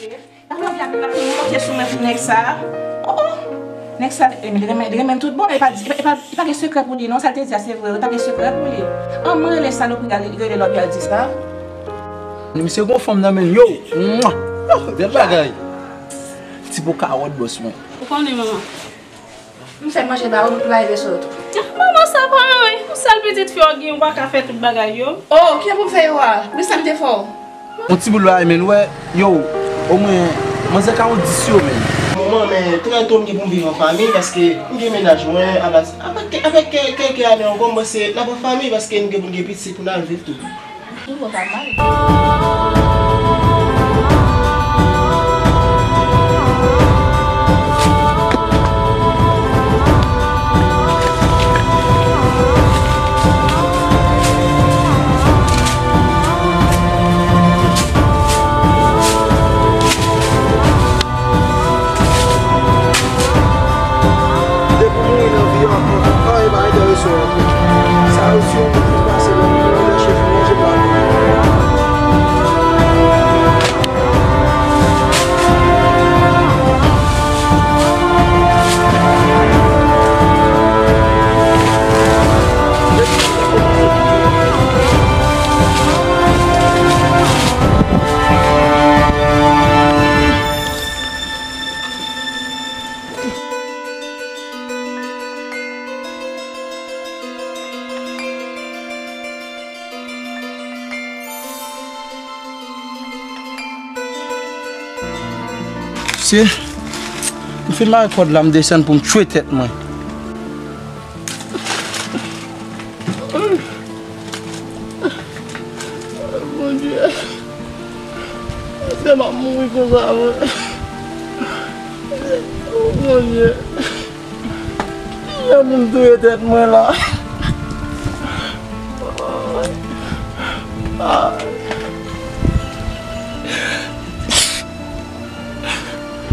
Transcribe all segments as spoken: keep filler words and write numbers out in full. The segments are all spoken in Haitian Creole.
Gade, gade, gade, monte sou mwen pou nèg sa. Oh, oh. Nèg sa, eh, li renmen, li renmen tout bon, men li pa di, li pa, li pa, li pa gen sekrè pou li, non, sa l te di a, se vre, li pa gen sekrè pou li. An, mwen rele salopri a, li rele lòt, li al di sa. Misye gon fanm nan men l, yo. Mwa. Oh, bèl bagay. Ti po kawòt, bòs mwen. Ou konnen, manman. M fè manje ba ou, m pou lave sou ou tou. Manman, sa pa anyen. Yon sèl pitit fi w gen, ou pa ka fè tout bagay yo. Oh, ki pou m fè yo a? Men sa m te fè w. Yon ti boul bagay, men, wè, yo, omwen, manzè ka yon dis yo, men. Manman, men, trè to m gen pou m viv an fanmi, paske m gen mennaj mwen, apati, apre, apre kè, kèlke ane ankò, m panse n ap an fanmi, paske n gen pou n gen pitit pou n al viv tou. Ou konn pa mal. Depi w mouri nan vi a, ankò, anyen pa enterese w ankò. Sa yo, si yon moun ki pase nan vi a, lè chèche manje pa. Mesye, m fin mare kòd la, m desann pou m tchwe tèt mwen. Bondye, èske m ap mouri konsa vre? Bondye, kijan pou m touye tèt mwen la?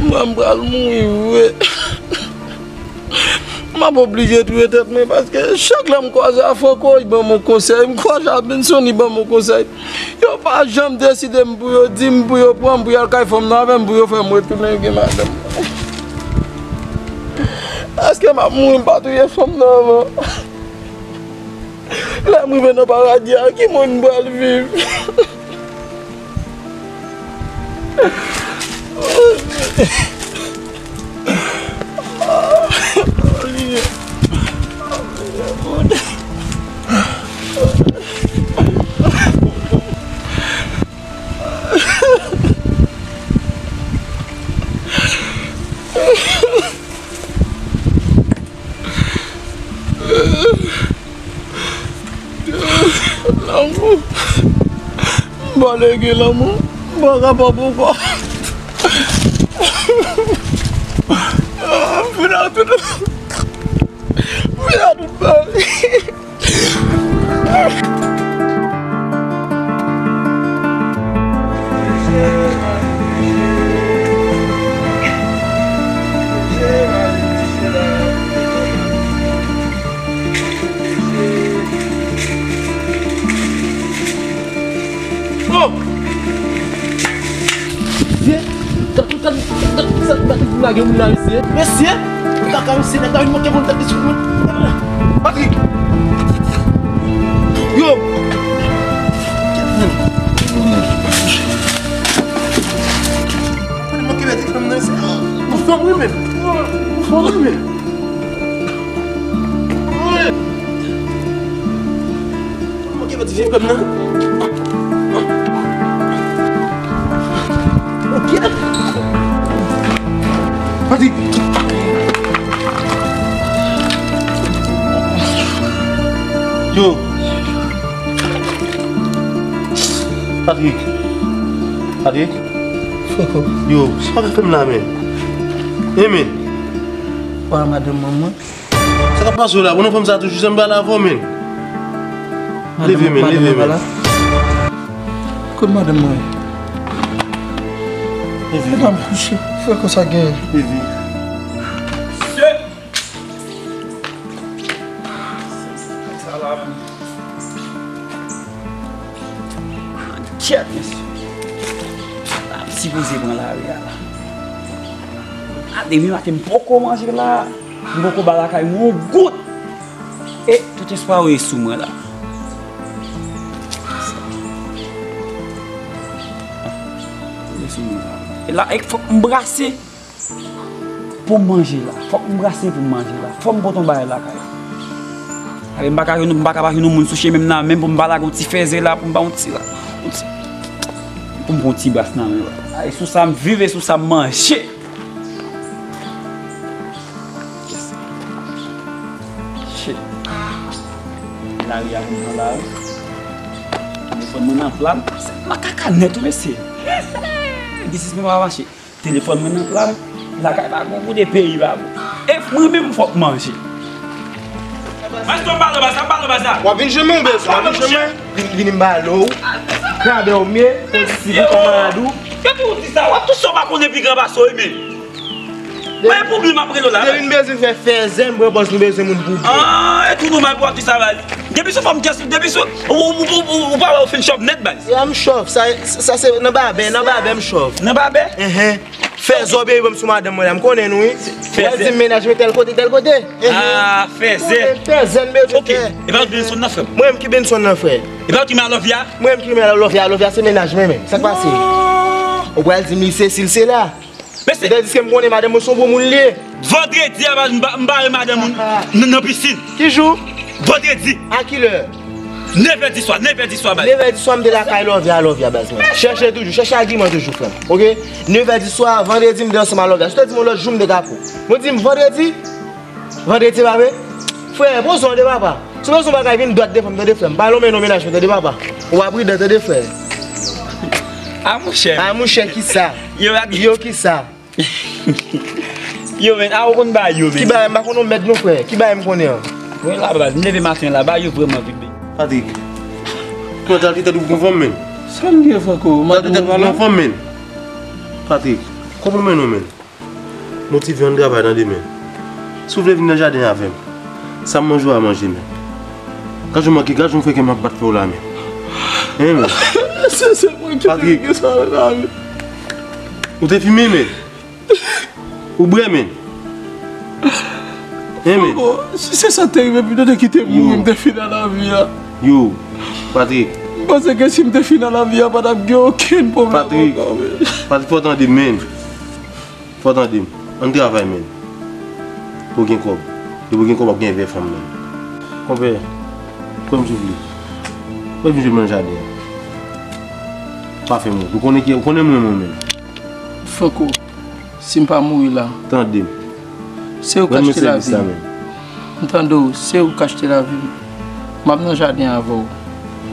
Mwen, m pral mouri vre. M ap oblije touye tèt mwen, paske chak lè m kwaze a Franco, li ban m yon konsèy. M kwaze a Benson, li ban m yon konsèy. Yo pa janm deside m pou yo di m, pou yo pran m, pou y al kay fanm nan avè m, pou yo fè m retounen gen madanm. Èske m ap mouri, m pa touye fanm nan anvan? Lè m rive nan paradi a, ki moun m pral viv? Lanmou. M pa lege lanmou. M pa kapab ankò. Fini a tout. Fini a tout bagay. Oh! Mesye, gad, gad, gad, gad, sa, gad, gad, lage moun la, mesye. Mesye, kaka, mesye, nèg la vin manke moun tèt li sou moun. Patrick! Yo! Manke Patrick, menm nan, mesye. Ou fè mwen menm. Ou fè mwen menm. Manke Patrick, vye kòb nan. Ok. Patrick. Yo. Patrick. Patrick. Yo, sa w ap fè m la, men? E men. Wa madanm mwen. Sa k ap pase w la? Bon, nan fanm sa toujou, janm pale avè w, men. Leve, men, leve, men. Kot madanm mwen? Leve. Madanm kouche. Frè konsa gen. Leve. Salam. Kèt, mesye. Ap Sipoze pran lari a la. A depi maten m poko manje la. M poko ba lakay mwen yon goud. E tout espwa yo ye sou mwen la. Yo ye sou mwen la. E la, e fòk m brase pou m manje la. Fòk m brase pou m manje la. Fòk m pote yon bagay lakay la. Ale, m pa ka jwenn, m pa ka pa jwenn yon moun sou chemen m nan, menm pou m pa lage yon ti fèzè la, pou m ba yon ti la. Yon ti, pou m pran yon ti bras nan men la. E sou sa m viv, e sou sa m manje. Shit. Lari a pou m pran la wi. Telefòn mwen nan pla m. Se makaka nèt wi mesye. Biznis mwen pa mache. Telefòn mwen nan pla m. Lakay pa gon kote, peyi pa bon. E mwen menm fòk manje. Mas to balo basa, balo basa. W ap vin jwenn mwen, bèz, w ap vin jwenn mwen. Vin, vin m balo w. Krabe w mye, kondisib ou, kanmarad ou. Yo tou di sa, w ap tou sa w pa konnen pi gran pase w, men. Mwen pou byen m ap rele w la. Depi n bezwen fè fèzè, m pran pòz nou bezwen moun pou byen. Ah, e tou nou mal pou w ap di sa, baz. Depi sou fanm, depi sou, ou, ou, ou, ou, ou pa wè ou fin chòv nèt, baz. Ya, m chòv. Sa, sa se nan babè, nan babè m chòv. Nan babè? Enhen. Fèzè w byen, ban m sou madanm mwen la, m konnen nou, wi. Fèzè. Ou al di m mennaj mwen tèl kote, tèl kote. Enhen. Ah, fèzè. Fèzè n bezwen fè. Ok. E pa ou ki Benson nan, frè m? Mwen menm ki Benson nan, frè. E pa ou ki Malovia? Mwen menm ki Malovia, Lovia se mennaj mwen menm. Sa k pase? Oh. Ou pral di m li se si, l se la. Mesye. Tandiske m konnen madanm mwen se yon bon moun li ye. Vandredi a, m ba-, m bare madanm mwen nan, nan pisin. Ki jou? Vandredi. A ki lè? Nevè di swa, nevè di swa, baz. Nevè di swa, m te lakay Lovia, Lovia, baz mwen. Chèche toujou, chèche agiman toujou, frè m. Ok? Nevè di swa, vandredi, m te ansanm a Lovia. Si w te di m yon lòt jou, m te ka pran. Mwen di m vandredi, vandredi, pa vre? Frè, poze w tande, papa. Si w bezwen yon bagay, vin dwat devan m, tande, frè m. Pa lonmen non mennaj mwen, tande, papa. Ou pa pridan, tande, frè. A, monchè. A, monchè, kisa? Yo, ak yo, kisa? Yo, men, a, ou konn ba yo, men. Ki bagay, m pa konn yon mèd non, frè. Ki bagay m konnen an? Mwen la, baz, m leve maten la, ba yo vrèman vin, men. Patrick, kòman tèt ou tèt ou pou konn fanm, men? Sa m gen, Franco? Tèt ou tèt ou pou konn fanm, men. Patrick, konprann mwen non, men. Motive, ann travay, tande, men. Si w vle vin nan jaden avè m, sa m manje w a manje, men. Gad yon manke, gad yon freke m ap bat fè w la, men. Hein, men. Se, se mwen ki te gen sa, men. Ou te fimen, men. Ou bwè, men. Hein, men. Bon, si se sa te rive, pito te kite m mouri, m te fini a lavi a. Yo, Patrick. M panse ke si m te fini a lavi a, pa t ap gen okenn pwoblèm ankò, men. Patrick, fò w tande m, men. Fò w tande m. Ann travay, men. Pou w gen kòb. Depi w gen kòb, w ap gen vye fanm, men. Konpè, kwè m si w vle. Kwè m vin jwenn mwen nan jaden an. Pa fè m wont. Ou konnen ki, ou konnen m renmen w, men. Franco. Si m pa mouri la. Tande m. Se ou k achte lavi m. M tande w, se ou k achte lavi m. M ap nan jaden avè w.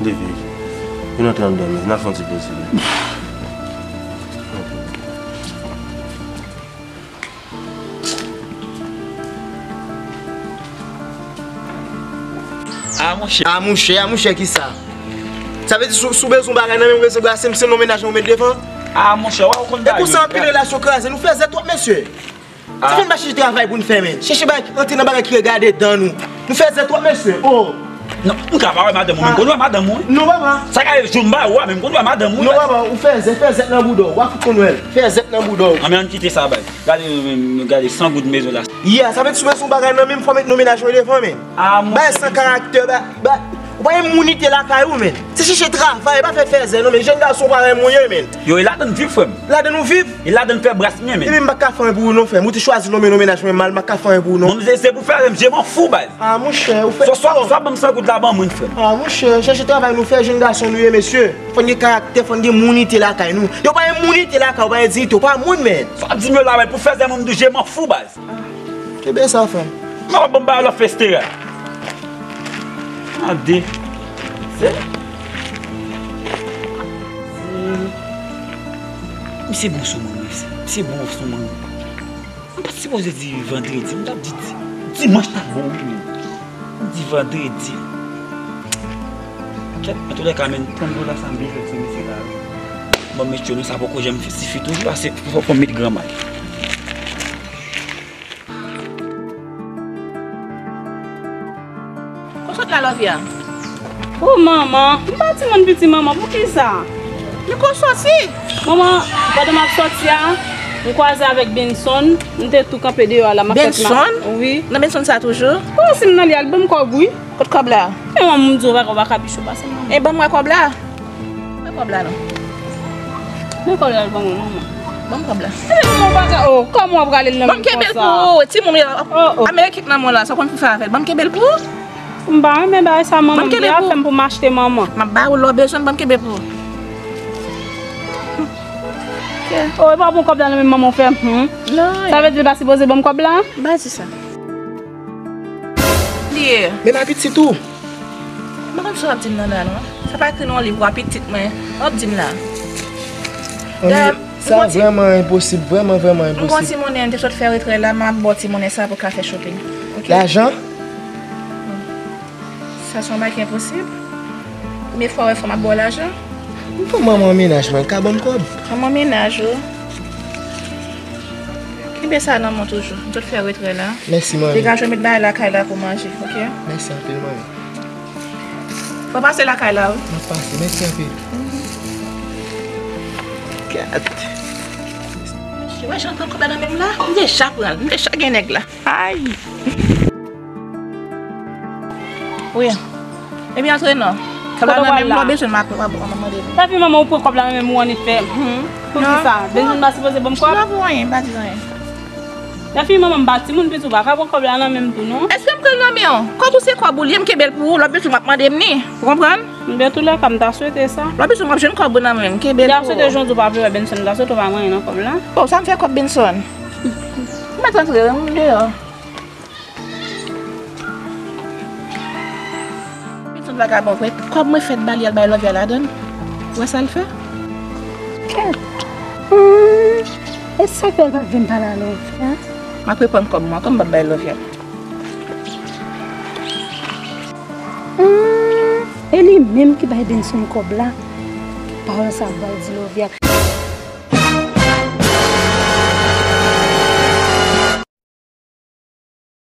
Leve. Vin antre anndan, men. N ap fè yon ti poze, men. A, monchè. A, monchè, a, monchè, kisa? Sa vle di, si w, si w bezwen yon bagay nan men m, se brase m, se non mennaj mwen ou met devan? A, monchè, w a konn bagay yo. E konsa anpil relasyon kraze, nou fèzè twòp, mesye. Sa fè n pa chèche travay pou n fè, men. Chèche bagay ki rantre nan bagay ki regade dan nou. Nou fèzè twòp, mesye. Oh. Non, m ka pa wè madanm mwen, m konn wè madanm mwen. Non, papa. Sa ka rive jou m pa wè, men m konn wè madanm mwen. Non, papa, ou fèzè, fèzèt nan bouda w. W a fout konn wè l. Fèzèt nan bouda w. Anben, ann kite sa, bay. Gade, men, men, gade, san goud mezon la. Yeah, sa vle di si w bezwen yon bagay nan men m, fò w met non mennaj mwen devan, men. A, monchè. Bay san karaktè, bay, bay. Ou pa gen mounite lakay ou, men. Se chèche travay, pa fè fèzè, non, men. Jèn gason parèy mwen ye, men. Yo, e ladann viv, frè m. Ladann ou viv? E ladann fè bras mwen, men. Epi m pa ka fè anyen pou ou, non, frè m. Ou te chwazi non men non mennaj mwen mal, m pa ka fè anyen pou ou, non. Non, se, se pou fèzè m, je m'en fou, baz. A, monchè, ou fè. Swa, swa, swa ban m san goud la, ban mwen, frè m. A, monchè, chèche travay nou fè, jèn gason nou ye, mesye. Fò n gen karaktè, fò n gen mounite lakay nou. Yo pa gen mounite lakay, ou pa gen diyite, ou pa moun, men. Sa w ap di m yo la, men pou fèzè mwen, m di je m'en fou, baz. Kenbe sa, frè m. M ap ban m ba lòt festera. Tande. Se, se, misye bon sou mwen, mesye. Misye bon sou mwen. M pa t sipoze di vandredi, m t ap di di-, dimanch t ap bon, wi, men. M di vandredi. Kèt, antoulèka, men, trant dola sa m bezwen sou misye la, wi. Bon, mesye, nou sa poko janm sifi toujou, ase fò, fò m met granmay. Kote w sot la, Lovia? O manman, m pa timoun piti manman, poukisa? Men kote w soti? Manman, Pandan m ap sòti a, m kwaze avèk Benson. M te tou kanpe deyò a la, m ap fè Benson? Wi. Nan Benson sa toujou? Wi, si m nan li, al ban m kòb, wi. Kot kòb la? Men manman m di w bagay w pa kapiche w pase manman. E ban m wè kòb la. Ban m kòb la non. Men kòb la, al ban mwen manman. Ban m kòb la. E manman w pa ka, oh, kòman w ap rale l nan men m konsa? Ban m kenbe l pou ou, timoun yo. Oh, oh. Amerik nan mwen la, sa w konn pou fè avè l. Ban m kenbe l pou ou. M pa renmen bagay sa manman m di a fè m pou m achte manman. M ap ba ou lè w bezwen, ban m kenbe pou ou. Oh, e pa bon kòb la nan men manman w fè, hmm? Non. Sa vle di l pa sipoze ban m kòb la? M pa di sa. Li ye. Men m apitit ou. M pa konn sa w ap di m nan la non. Sa pa ekri nan yon liv pou apitit mwen. W ap di m la. Sa vrèman enposib, vrèman, vrèman enposib. M gon ti monnen, m te sot fè retrè la, m ap ba w ti monnen sa pou w ka fè shopping. Ok? Lajan? Sa se yon bagay ki enposib. Premye fwa w wè fanm ap ba w lajan. M pou manman mennaj mwen, ka ban m kòb. Manman mennaj ou. Kenbe sa nan men w toujou. M sot fè retrè la. Mèsi, manmi. Degaje w met bagay lakay la pou manje, ok? Mèsi anpil, manmi. Fò pase lakay la, wi. M ap pase, mèsi anpil. Gad. Ou wè jan l pran kòb la nan men m la? M deja pran l, m deja gen nèg la. Ay! Wi. Ebyen, antre non. Kòb la nan men m, lè w bezwen m ap, w ap, w ap mande m. Sa fi manman ou pran kòb la nan men m ou annik fè. Hmm. Poukisa? Benson pa sipoze ban m kòb? Non, pou anyen, m pa di anyen. Sa fi manman m pa timoun piti, ou pa ka pran kòb la nan men m tou non. Èske m pran l nan men w? Kòb ou se kòb ou li ye, m kenbe l pou ou, lè w bezwen m ap mande m ni. Ou konprann? Anben toulèka, m ta swete sa. Lè w bezwen m ap jwenn kòb ou nan men m, kenbe l pou ou. M ta swete jodi w pa vle wè Benson, m ta swete w pa manyen nan kòb la. Oh, sa m fè kòb Benson? M mèt antre, m deyò. Pitit vagabon vre. Kòb mwen fèt ba li al bay lòvyè ladann. Ou wè sa l fè? Kèt. Hmm, e sa k fè l pa t vin pale a lòvyè? M ap reponn kòb mwen, kòm m p ap bay lòvyè. Hmm, e li menm ki bay Benson kòb la. Pawòl sa pral di lòvyè.